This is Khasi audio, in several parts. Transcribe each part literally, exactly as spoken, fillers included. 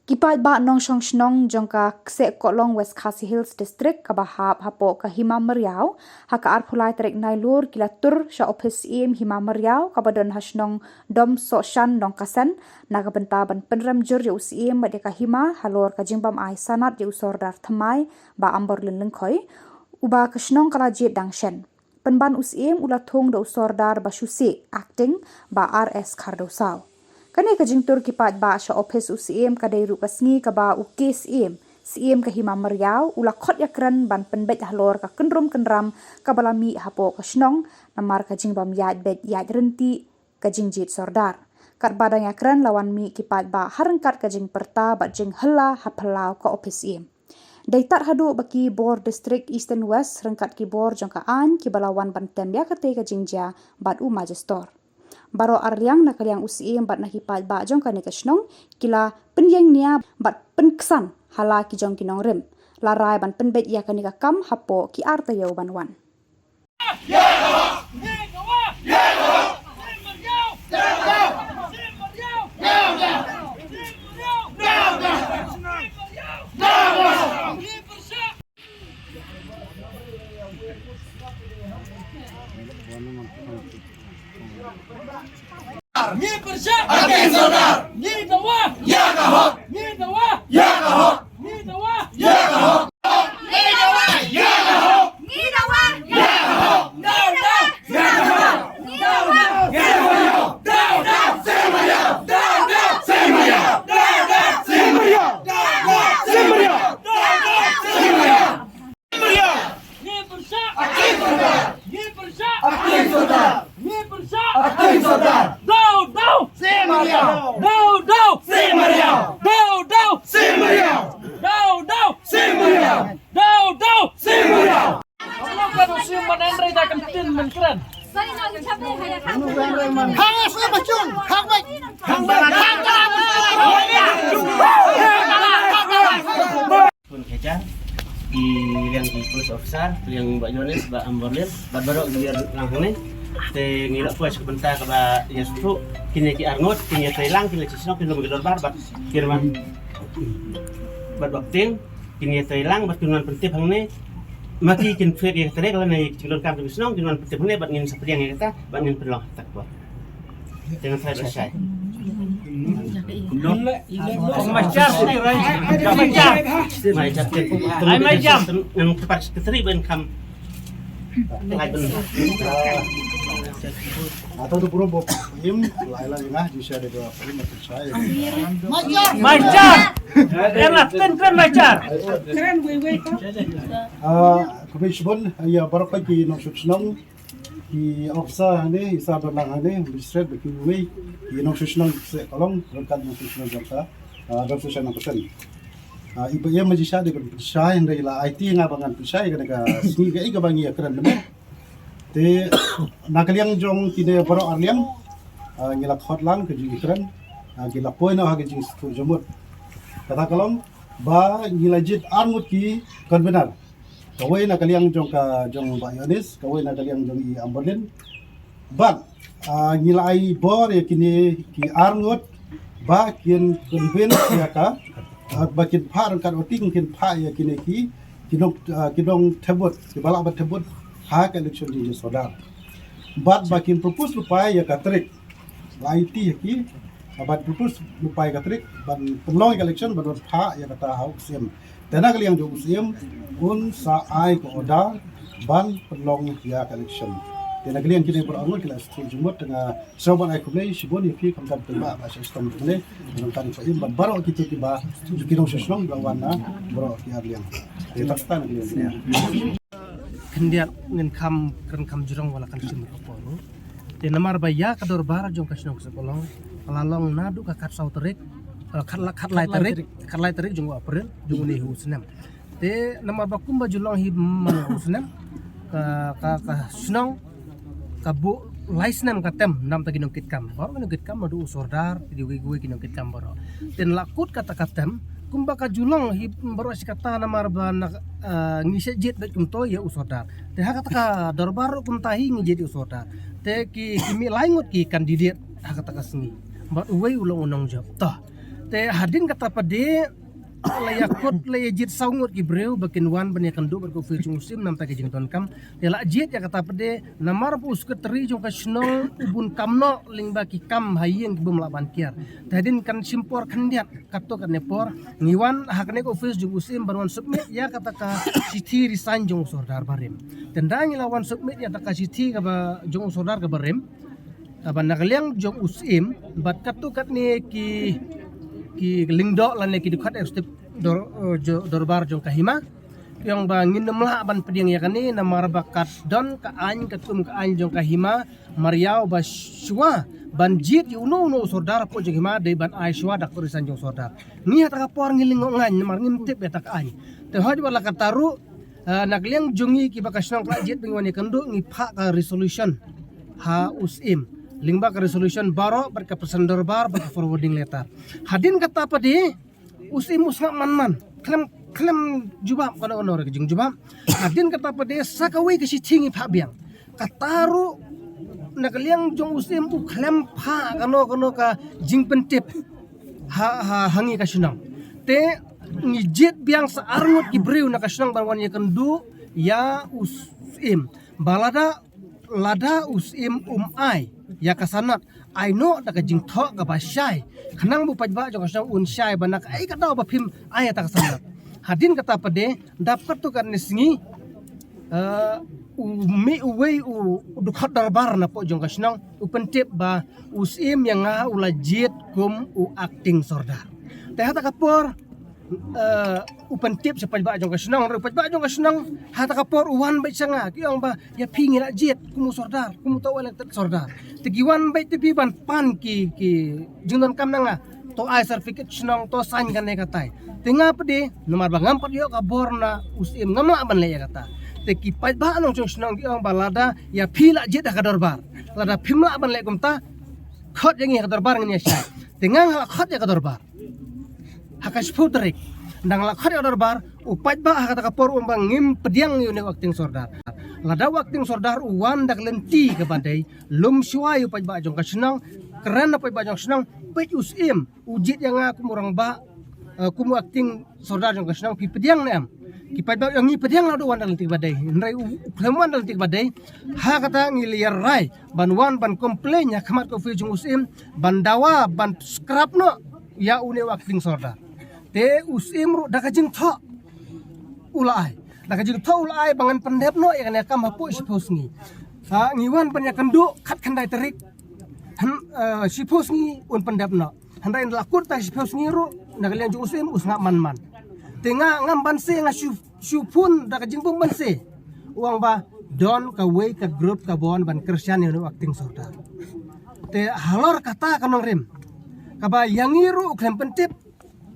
Ki paidbah nongshong shnong jong ka Kseh Kohlong, West Khasi Hills District, kaba hap hapoh ka Hima Meriaw, ha ka arphew lai tarik Nailur ki la tur sha ophis Syiem Hima Meriaw kaba don ha shnong Domsohshan Nongkasen, na ka bynta ban pynrem jur ïa u Syiem bad ïa ka Hima halor ka jingbym ai sanad ïa u Sordar thymmai Bah Ambarlin Lyngkhoi, uba ka shnong ka la jied dang shen. Pynban u Syiem u la thung da u Sordar ba shu sih, acting, Bah R S Khardewsaw. Kane ka jingtur ki paidbah sha ophis u Syiem ka dei ruh ka sngi kaba u K. Syiem, Syiem ka Hima Meriaw, u la khot ïakren ban pynbeit halor ka kynrum kynram kaba la mih hapoh ka shnong namar ka jingbym ïaid beit ïaid ryntih ka jingjied Sordar. Katba dang ïakren la wan mih ki paidbah ha ryngkat ka jingpyrta bad jinghylla ha phyllaw ka ophis Syiem. Dei tad haduh ba ki bor District Eastern West ryngkat ki bor jong ka aiñ kiba la wan ban tem ïa katei ka jingjia bad u Magistrate. Baroh arliang, na ka liang u Syiem bad na ki paidbah jong kane ka shnong, ki la pynïeng nia bad pynksan ha la ki jong ki nongrim. La rai ban pynbeit ïa kane ka kam hapoh ki ar taïew ban wan. Ngi pyrshah! Hakim Sordar! Ngi dawa! Ïa ka hok! Ngi dawa! Ïa ka hok! Ngi dawa! Ïa ka hok! Ngi dawa! Ïa ka hok! Ngi dawa! Ïa ka hok! Ngi dawa! Ïa ka hok! Ngi dawa! Ïa ka hok! Daw, daw! Seng Meriaw! Daw, daw! Seng Meriaw! Daw, daw! Seng Meriaw! Daw, daw! Seng Meriaw! Daw, daw! Seng Meriaw! Meriaw! Ngi pyrshah! Hakim Sordar! Ngi pyrshah! Hakim Sordar! Ngi pyrshah! Hakim Sordar! Daw, daw! Seng Meriaw! Daw, daw! Seng Meriaw! Daw, daw! Seng Meriaw! Daw, daw! Seng Meriaw! Daw, daw! Seng Meriaw! Ka dusir man Andre da kan tin man kren. Hang sui bachun, hang bai, hang bai, hang bai. Pun kejar, ki liang ki police officer, ki liang Bah Yonis, Bah Ambarlin, bad baroh ki liang lang hangne. Te ngi la poi sha ka bynta kaba ïa suthu, kine ki arngut, kine ki treilang, kine ki shnong, kine ki dorbar, bad ki rman, bad bak ting, kine ki treilang, bad kin wan pyntip hangne. Ma ki kin phet ïa ka trek, lane ki jingdonkam ki shnong, kin wan pyntip hangne, bad ngin sa pdiang ïa kata, bad ngin pynlong ha kata ka por. Tengah saya selesai. Mai jar sini, Rai. Mai jar. Mai jar. Ai, mai jar. Yang tempat sekretari ben kam. Lai ben. Atau tu burung bop. Im, lai lai ngah, jisya de dua. Im, selesai. Mai jar. Kena ten kren mai jar. Kren wei wei ko. Ah, kami sebut, ya, baroh ki nongshong shnong. Ki officer hangne, i sar ba lang hangne, magistrate, ba kiwei, ki nongshong shnong Kseh Kohlong, ryngkat nongshong shnong jong ka, ah, Domsohshan Nongkasen. Ah, i ba ïa ma jisha de ban pynshai, hynrei la aiti nga ba ngan pynshai kane ka sngi kaei kaba ngi ïakren mynne. Te na ka liang jong kine baroh arliang, ah, ngi la khot lang ka jingïakren, ah, ki la poi noh ha ka jingsngewthuh jingmut. Kata ka long ba ngi la jied arngut ki convener. Kawei na ka liang jong ka, jong Bah Yonis, kawei na ka liang jong i Ambarlin. Bad, ah, ngi la ai bor ïa kine ki arngut ba kin convince ïa ka, ah, ba kin phah ryngkat, ot kin phah ïa kine ki, ki nong, ah, ki nongthep vote, kiba lah ban thep vote ha ka election jong i Sordar. Bad ba kin propose lypa ïa ka tarik. La aiti ha ki, ah, ban propose lypa ïa ka tarik, ban pynlong ïa ka election, ban phah ïa kata ha u Syiem. Te na ka liang jong u Syiem, un sa ai ka order ban pynlong ïa ka election. Te na ka liang kine baroh arngut ki la sngewthuh jingmut, te nga sngewbha ban ai khublei shibun ïa phi khamtam, te ba, ba sha shitom te ne, nang tang sa im bad baroh kito kiba, ki nongshong shnong ba wan na baroh ki arliang. Te ta kata na ka liang. Khyndiat ngin kham, kren kham jrong, wat la kan shim ka por. Te namar ba ïa ka dorbar jong ka shnong Kseh Kohlong ka la long naduh ka khatsaw tarik, eh, khat la, khat lai tarik, khat lai tarik jong u April jong une u snem. Te namar ba kumba ju long hi man u snem, ka, ka, ka shnong ka buh lai snem ka tem nam ta ki nongkitkam. Baroh ki nongkitkam naduh u Sordar, ki dei kiwei kiwei ki nongkitkam baroh. Te la kut kata ka tem, kumba ka ju long hi baroh shi katta namar ba na, eh, ngi shet jied bad kumto ïa u Sordar. Te ha kata ka dorbar ruh kumta hi ngi jied ïa u Sordar. Te ki, ki mih lai ngut ki candidate ha kata ka sngi. Bad uwei u long u nongjop. Toh. Te hadien kata pat de la ïa kut la ïa jied saw ngut ki briew ba kin wan ban ïa kynduh bad ka office jong u Syiem namar ka jingdonkam. Te la jied ïa kata pat de namar ba u secretary jong ka shnong u bun kam noh lyngba ki kam ha ïing ki bym lah ban kiar. Te hadien kan shim por khyndiat katto katne por ngi wan ha kane ka office jong u Syiem ban wan submit ïa kata ka shithi resign jong u sordar barim. Te ynda ngi la wan submit ïa kata ka shithi kaba jong u sordar kaba rim, kaba na ka liang jong u Syiem bad katto katne ki, ki lyngdoh lane ki dkhot executive dor, eh, jo- dorbar jong ka hima. Ki ong ba ngin ym lah ban pdiang ïa kane namar ba kat don ka aiñ, ka kum ka aiñ jong ka hima mar ïa ba shuwa ban jied ïa uno uno u sordar hapoh jong hima dei ban ai shuwa da ka resign jong u sordar. Ngi ha kata ka por ngi lyngngoh ngaiñ namar ngim tip ïa kata ka aiñ. Te hooid wat la katta ruh, eh, na ka liang jong ngi kiba ka shnong ka la jied ba ngi wan ïa kynduh ngi phah ka resolution ha u Syiem lyngba ka resolution baroh bad ka president dorbar bad ka forwarding letter. Hadien kata pat de u Syiem u sngap man man, khlem, khlem jubab kano kano ruh ka jingjubab. Hadien kata pat de sa kawei ka shithi ngi phah biang. Kata ruh na ka liang jong u Syiem u khlem phah kano kano ka jingpyntip ha, ha, ha ngi ka shnong. Te ngi jied biang sa ar ngut ki briew na ka shnong ban wan ïa kynduh ïa u Syiem. Ba lada, lada u Syiem um ai ïa ka sanad, ai noh da ka jingthoh kaba shai, khnang ba u paidbah jong ka shnong un shai ba na kaei ka daw ba phim ai ïa kata ka sanad. Hadien kata pat de dap katto katne sngi, eh, u mih uwei u, u dkhot dorbar napoh jong ka shnong u pyntip ba u Syiem ïa nga u la jied kum u acting sordar. Te ha kata ka por, eh, u pyntip sha paidbah jong ka shnong, u paidbah jong ka shnong ha kata ka por u wan beit sha nga ki ong ba ïa phi ngi la jied kum u sordar, kum uto u elected sordar. Te ki wan beit te phi ban pan ki, ki jingdonkam na nga, to ai certificate shnong, to sign kane katai. Te nga pat de namar ba ngam pat ïoh ka bor na u Syiem ngam lah ban leh ïa kata. Te ki paidbah nongshong shnong ki ong ba lada ïa phi la jied ha ka dorbar, lada phim lah ban leh kumta, khot ïa ngi ha ka dorbar ngin ïa shai. Te nga nga la khot ïa ka dorbar ha ka shiphew tarik. Ynda nga la khot ïa ka dorbar, u paidbah ha kata ka por u ong ba ngim pdiang ïa une u acting sordar. Lada u acting sordar u wan da ka lynti kaba dei, lum shuwa ïa u paidbah jong ka shnong, kren na paidbah jong ka shnong, peit u Syiem u jied ïa nga kum u rangbah, eh, kum u acting sordar jong ka shnong, phi pdiang ne em? Ki paidbah ong ngi pdiang lada u wan da ka lynti kaba dei. Hynrei u, u khlem wan da ka lynti kaba dei. Ha kata ngi la ïa rai ban wan ban complain ha khmat ka office jong u Syiem, ban dawa ban scrap noh ïa une u acting sordar. Te u Syiem ruh da ka jingthoh u la ai, da ka jingthoh u la ai ba ngan pyndep noh ïa kane ka kam hapoh shiphew sngi. Ha, ngi wan ban ïa kynduh khatkhyndai tarik, hyn, eh, shiphew sngi un pyndep noh. Hynrei ynda la kut ta shiphew sngi ruh na ka liang jong u Syiem u sngap man man. Te nga ngam banse, nga shu, shu phone da ka jingbym banse. U ong ba don kawei ka group kaba wan ban kyrshan ïa une u acting sordar. Te halor kata ka nongrim, kaba ïa ngi ruh u khlem pyntip,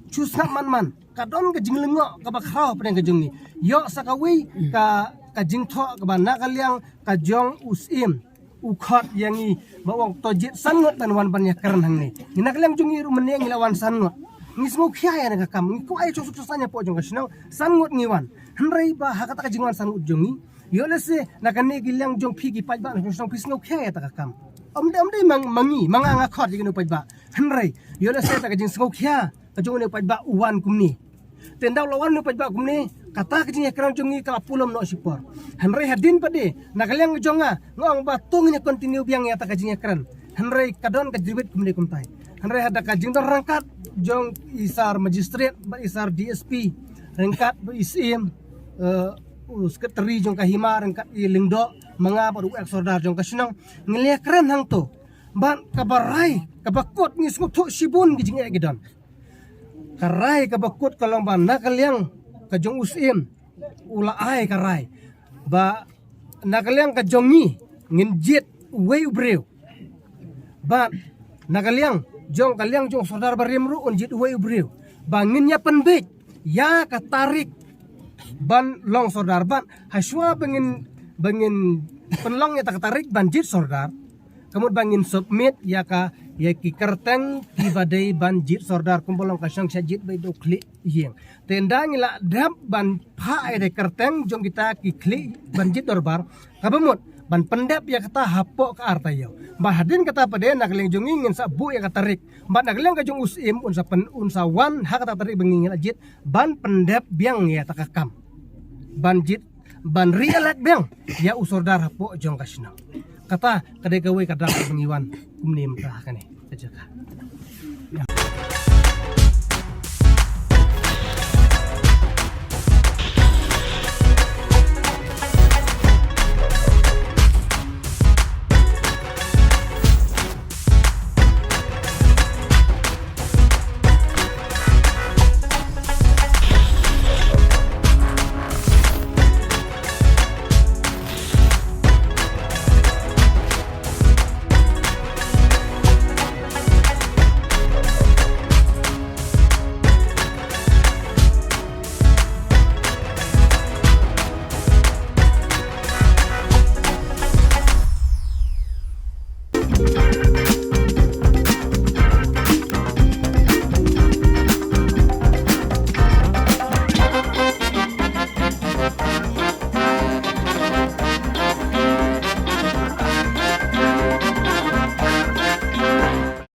shu sngap man man. Ka don ka jinglyngngoh kaba khraw hapdeng ka jong ngi. Ïoh sa kawei ka, ka jingthoh kaba na ka liang ka jong u Syiem u khot ïa ngi ba u ong to jied san ngut ban wan ban ïakren hangne. Ngi na ka liang jong ngi ruh mynne ngi la wan san ngut. Ngi sngewkhia ïa kane ka kam, ngi kwah ïa ka jingsuk jingsaiñ hapoh jong ka shnong, san ngut ngi wan. Hynrei ba ha kata ka jingwan san ngut jong ngi, ïoh lehse na kane ka liang jong phi ki paidbah na ka shnong phi sngewkhia ïa kata ka kam. Ym dei, ym dei ma ngi, ma nga nga khot ïa kine ki paidbah. Hynrei ïoh lehse kata ka jingsngewkhia ka jong une u paidbah u wan kumne. Te ynda u la wan une u paidbah kumne, kata ka jingïakren jong ngi ka la pulom noh shipor. Hynrei hadien pat de na ka liang jong nga, nga ong ba to ngin ïa continue biang ïa kata ka jingïakren. Hynrei ka don ka jingwit kumne kumtai. Hynrei ha da ka jingdon ryngkat jong i sir magistrate bad i sir D S P, ryngkat bad i Syiem, eh, u secretary jong ka hima, ryngkat i Lyngdoh, ma nga bad u ex sordar jong ka shnong, ngi la ïakren hangto. Bad kaba rai, kaba kut, ngi sngewthuh shibun ki jingeh ki don. Ka rai kaba kut ka long ba na ka liang ka jong u Syiem u la ai ka rai ba na ka liang ka jong ngi ngin jied uwei u briew. Bad na ka liang jong, ka liang jong u sordar barim ruh un jied uwei u briew. Ba ngin ïa pynbeit ïa ka tarik ban long sordar, bad ha shuwa ba ngin, ba ngin pynlong ïa kata ka tarik ban jied sordar, ka mut ba ngin submit ïa ka, ïa ki kyrteng kiba dei ban jied sordar, kumba long ka shnong sha jied ba i dei u khlieh ïing. Te ynda ngi la dep ban phah ïa ki kyrteng jong kita ki khlieh ban jied dorbar, kaba mut ban pyndep ïa kata hapoh ka ar taïew. Bad hadien kata pat de na ka liang jong ngi ngin sa buh ïa ka tarik. Bad na ka liang ka jong u Syiem un sa pyn, un sa wan ha kata tarik ba ngi la jied ban pyndep biang ïa kata ka kam. Ban jied, ban re-elect biang ïa u sordar hapoh jong ka shnong. Kata ka dei kawei ka dak ba ngi wan kumne mynta ha kane ka jaka.